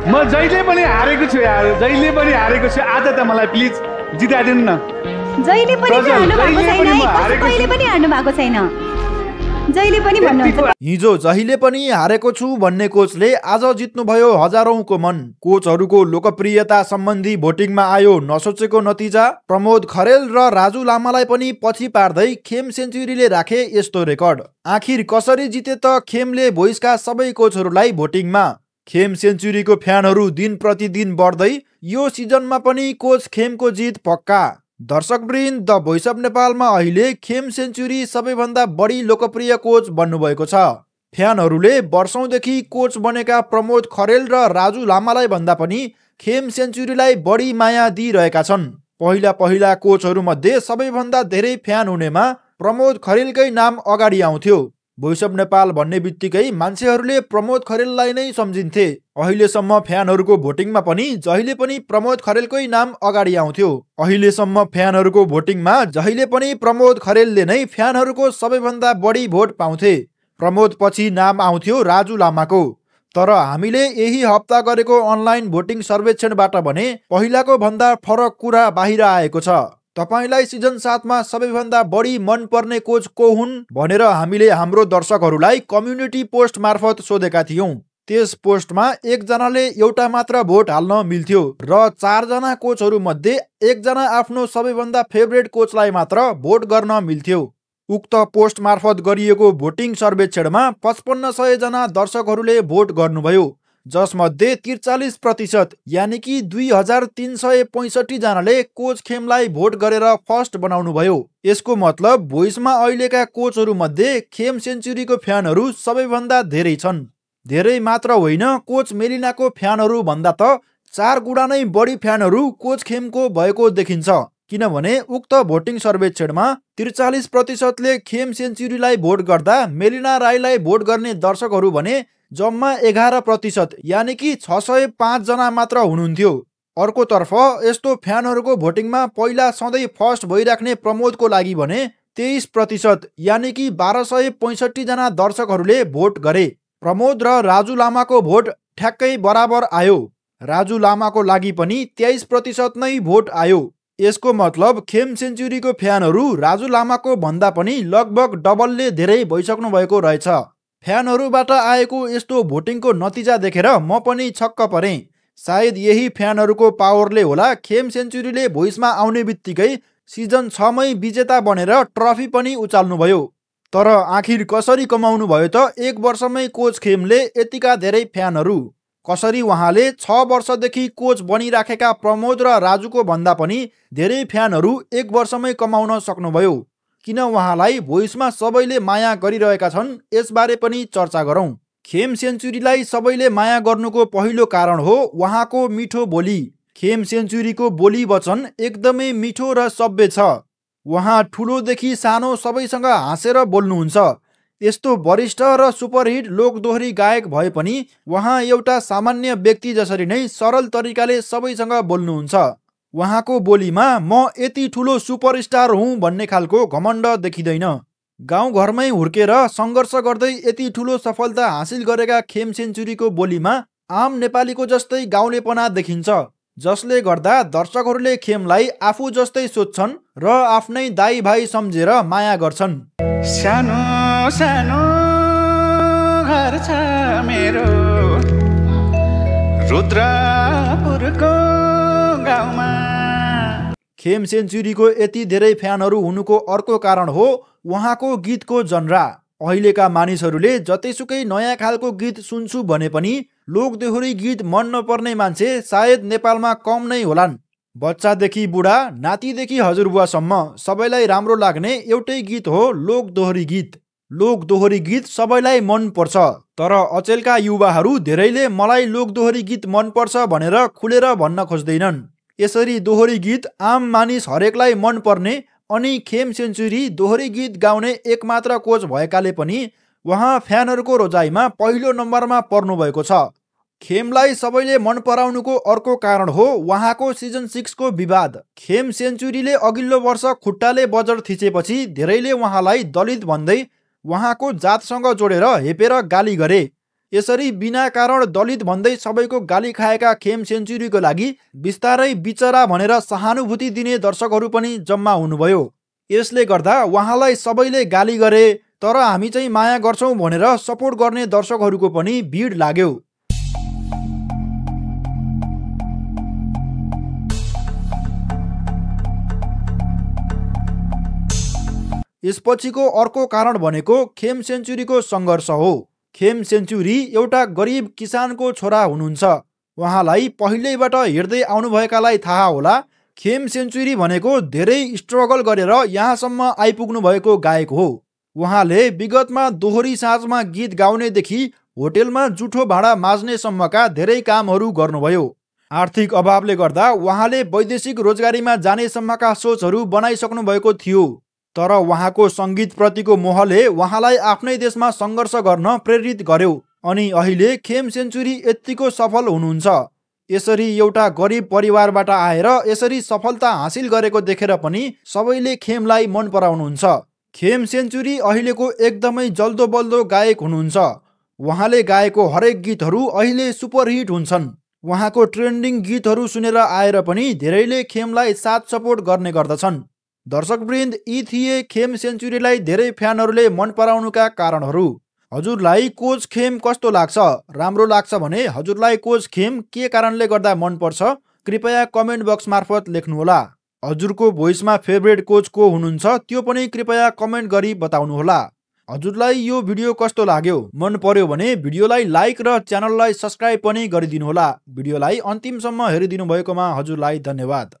म जहिले पनि हारेको छु यार, जहिले पनि हारेको छु। आज त मलाई प्लिज जिताइदिनु न। जहिले पनि हार्नु भएको छैन, कहिले पनि हार्नु भएको छैन, जहिले पनि भन्नुहुन्छ। हिजो जहिले पनि हारेको छु भन्ने कोचले आज जित्नुभयो हजारौंको मन। कोचहरूको लोकप्रियता सम्बन्धी भोटिङमा आयो नसोचेको नतिजा। प्रमोद खरेल र राजु लामालाई पनि पछि पार्दै खेम सेन्चुरीले राखे यस्तो रेकर्ड। आखिर कसरी जिते त खेमले भोइसका सबै कोचहरूलाई भोटिङमा? खेम सेन्चुरीको फ्यानहरू दिन प्रतिदिन बढ्दै यो सिजनमा पनि कोच खेमको जित पक्का। दर्शकवृन्द, द भोइस अफ नेपालमा अहिले खेम सेन्चुरी सबैभन्दा बढी लोकप्रिय कोच बन्नुभएको छ। फ्यानहरूले वर्षौंदेखि कोच बनेका प्रमोद खरेल र राजु लामालाई भन्दा पनि खेम सेन्चुरीलाई बढी माया दिइरहेका छन्। पहिला पहिला कोचहरूमध्ये सबैभन्दा धेरै फ्यान हुनेमा प्रमोद खरेलकै नाम अगाडि आउँथ्यो। भोइस अफ नेपाल भन्ने बित्तिकै मान्छेहरूले प्रमोद खरेललाई नै सम्झिन्थे। अहिलेसम्म फ्यानहरूको भोटिङमा पनि जहिले पनि प्रमोद खरेलकै नाम अगाडि आउँथ्यो। अहिलेसम्म फ्यानहरूको भोटिङमा जहिले पनि प्रमोद खरेलले नै फ्यानहरूको सबैभन्दा बढी भोट पाउँथे। प्रमोद पछि नाम आउँथ्यो राजु लामाको। तर हामीले यही हप्ता गरेको अनलाइन भोटिङ सर्वेक्षणबाट भने पहिलाको भन्दा फरक कुरा बाहिर आएको छ। तपाईलाई सिजन 7 मा सबैभन्दा बढी मन पर्ने कोच को हुन् भनेर हामीले हाम्रो दर्शकहरूलाई कम्युनिटी पोस्ट मार्फत सोधेका थियौं। त्यस पोस्टमा एकजनाले एउटा मात्र भोट हाल्न मिल्थ्यो र 4 जना कोचहरू मध्ये एकजना आफ्नो सबैभन्दा फेभरेट कोचलाई मात्र भोट गर्न मिल्थ्यो। उक्त पोस्ट मार्फत गरिएको भोटिङ सर्वेक्षणमा 5500 जना दर्शकहरूले भोट गर्नुभयो, जसमध्ये 43% यानि कि 2365 जनाले कोच खेमलाई भोट गरेर फर्स्ट बनाउनु भयो। यसको मतलब भोइसमा अहिलेका कोचहरू मध्ये खेम सेन्चुरीको फ्यानहरू सबैभन्दा धेरै छन्। धेरै मात्र होइन, कोच मेलिनाको फ्यानहरू भन्दा त 4 गुणा नै बढी फ्यानहरू कोच खेमको भएको देखिन्छ। किनभने उक्त भोटिङ सर्वेक्षणमा 43%ले खेम सेन्चुरीलाई भोट गर्दा मेलिना राईलाई भोट गर्ने दर्शकहरू भने जम्मा 11% यानि कि 605 जना मात्र हुनुहुन्थ्यो। अर्कोतर्फ यस्तो फ्यानहरूको भोटिङमा पहिला सधैँ फर्स्ट भइराख्ने प्रमोदको लागि भने 23% यानि कि 1265 जना दर्शकहरूले भोट गरे। प्रमोद र राजु लामाको भोट ठ्याक्कै बराबर आयो। राजु लामाको लागि पनि 23% नै भोट आयो। यसको मतलब खेम सेन्चुरीको फ्यानहरू राजु लामाको भन्दा पनि लगभग डबलले धेरै भइसक्नु भएको रहेछ। फ्यानहरूबाट आएको यस्तो भोटिङको नतिजा देखेर म पनि छक्क परेँ। सायद यही फ्यानहरूको पावरले होला खेम सेन्चुरीले भोइसमा आउने बित्तिकै सिजन 6 मै विजेता बनेर ट्रफी पनि उचाल्नुभयो। तर आखिर कसरी कमाउनु भयो त 1 वर्षमै कोच खेमले यतिका धेरै फ्यानहरू? कसरी उहाँले 6 वर्षदेखि कोच बनिराखेका प्रमोद र राजुको भन्दा पनि धेरै फ्यानहरू 1 वर्षमै कमाउन सक्नुभयो? किन उहाँलाई भोइसमा सबैले माया गरिरहेका छन्, यसबारे पनि चर्चा गरौँ। खेम सेन्चुरीलाई सबैले माया गर्नुको पहिलो कारण हो उहाँको मिठो बोली। खेम सेन्चुरीको बोली वचन एकदमै मिठो र सभ्य छ। उहाँ ठुलोदेखि सानो सबैसँग हाँसेर बोल्नुहुन्छ। यस्तो वरिष्ठ र सुपरहिट लोकदोहोरी गायक भए पनि उहाँ एउटा सामान्य व्यक्ति जसरी नै सरल तरिकाले सबैसँग बोल्नुहुन्छ। उहाँको बोलीमा म यति ठुलो सुपरस्टार हुँ भन्ने खालको घमण्ड देखिँदैन। गाउँघरमै हुर्केर सङ्घर्ष गर्दै यति ठुलो सफलता हासिल गरेका खेम सेन्चुरीको बोलीमा आम नेपालीको जस्तै गाउँलेपना देखिन्छ, जसले गर्दा दर्शकहरूले खेमलाई आफू जस्तै सोध्छन् र आफ्नै दाइ भाइ सम्झेर माया गर्छन्। सानो सानो घर छ मेरो रुद्रपुरको गाउँमा। खेम सेन्चुरीको यति धेरै फ्यानहरू हुनुको अर्को कारण हो उहाँको गीतको जनरा। अहिलेका मानिसहरूले जतिसुकै नयाँ खालको गीत सुन्छु भने पनि लोकदोहोरी गीत मन नपर्ने मान्छे सायद नेपालमा कम नै होलान्। बच्चादेखि बुढा, नातिदेखि हजुरबुवासम्म सबैलाई राम्रो लाग्ने एउटै गीत हो लोकदोहोरी गीत। लोकदोहोरी गीत सबैलाई मन पर्छ, तर अचेलका युवाहरू धेरैले मलाई लोकदोहोरी गीत मन पर्छ भनेर खुलेर भन्न खोज्दैनन्। यसरी दोहोरी गीत आम मानिस हरेकलाई मन पर्ने अनि खेम सेन्चुरी दोहोरी गीत गाउने एकमात्र कोच भएकाले पनि उहाँ फ्यानहरूको रोजाइमा पहिलो नम्बरमा पर्नु भएको छ। खेमलाई सबैले मन पराउनुको अर्को कारण हो उहाँको सिजन 6 को विवाद। खेम सेन्चुरीले अघिल्लो वर्ष खुट्टाले बजर थिचेपछि धेरैले उहाँलाई दलित भन्दै उहाँको जातसँग जोडेर हेपेर गाली गरे। यसरी बिना कारण दलित भन्दै सबैको गाली खाएका खेम सेन्चुरीको लागि बिस्तारै बिचरा भनेर सहानुभूति दिने दर्शकहरू पनि जम्मा हुनुभयो। यसले गर्दा उहाँलाई सबैले गाली गरे तर हामी चाहिँ माया गर्छौं भनेर सपोर्ट गर्ने दर्शकहरूको पनि भिड लाग्यो। यसपछिको अर्को कारण भनेको खेम सेन्चुरीको सङ्घर्ष हो। खेम सेन्चुरी एउटा गरिब किसानको छोरा हुनुहुन्छ। उहाँलाई पहिल्यैबाट हेर्दै आउनुभएकालाई थाहा होला खेम सेन्चुरी भनेको धेरै स्ट्रगल गरेर यहाँसम्म आइपुग्नु भएको गायक हो। उहाँले विगतमा दोहोरी साँझमा गीत गाउनेदेखि होटेलमा जुठो भाँडा माझ्नेसम्मका धेरै कामहरू गर्नुभयो। आर्थिक अभावले गर्दा उहाँले वैदेशिक रोजगारीमा जानेसम्मका सोचहरू बनाइसक्नु भएको थियो। तर उहाँको सङ्गीतप्रतिको मोहले उहाँलाई आफ्नै देशमा सङ्घर्ष गर्न प्रेरित गर्यो अनि अहिले खेम सेन्चुरी यत्तिको सफल हुनुहुन्छ। यसरी एउटा गरिब परिवारबाट आएर यसरी सफलता हासिल गरेको देखेर पनि सबैले खेमलाई मन पराउनुहुन्छ। खेम सेन्चुरी अहिलेको एकदमै जल्दो बल्दो गायक हुनुहुन्छ। उहाँले गाएको हरेक गीतहरू अहिले सुपरहिट हुन्छन्। उहाँको ट्रेन्डिङ गीतहरू सुनेर आएर पनि धेरैले खेमलाई साथ सपोर्ट गर्ने गर्दछन्। दर्शकवृन्द, यी थिए खेम सेन्चुरीलाई धेरै फ्यानहरूले मन पराउनुका कारणहरू। हजुरलाई कोच खेम कस्तो लाग्छ? राम्रो लाग्छ भने हजुरलाई कोच खेम के कारणले गर्दा मनपर्छ? कृपया कमेन्ट बक्स मार्फत लेख्नुहोला। हजुरको भोइसमा फेभरेट कोच को हुनुहुन्छ त्यो पनि कृपया कमेन्ट गरी बताउनुहोला। हजुरलाई यो भिडियो कस्तो लाग्यो? मन पर्यो भने भिडियोलाई लाइक र च्यानललाई सब्स्क्राइब पनि गरिदिनुहोला। भिडियोलाई अन्तिमसम्म हेरिदिनु भएकोमा हजुरलाई धन्यवाद।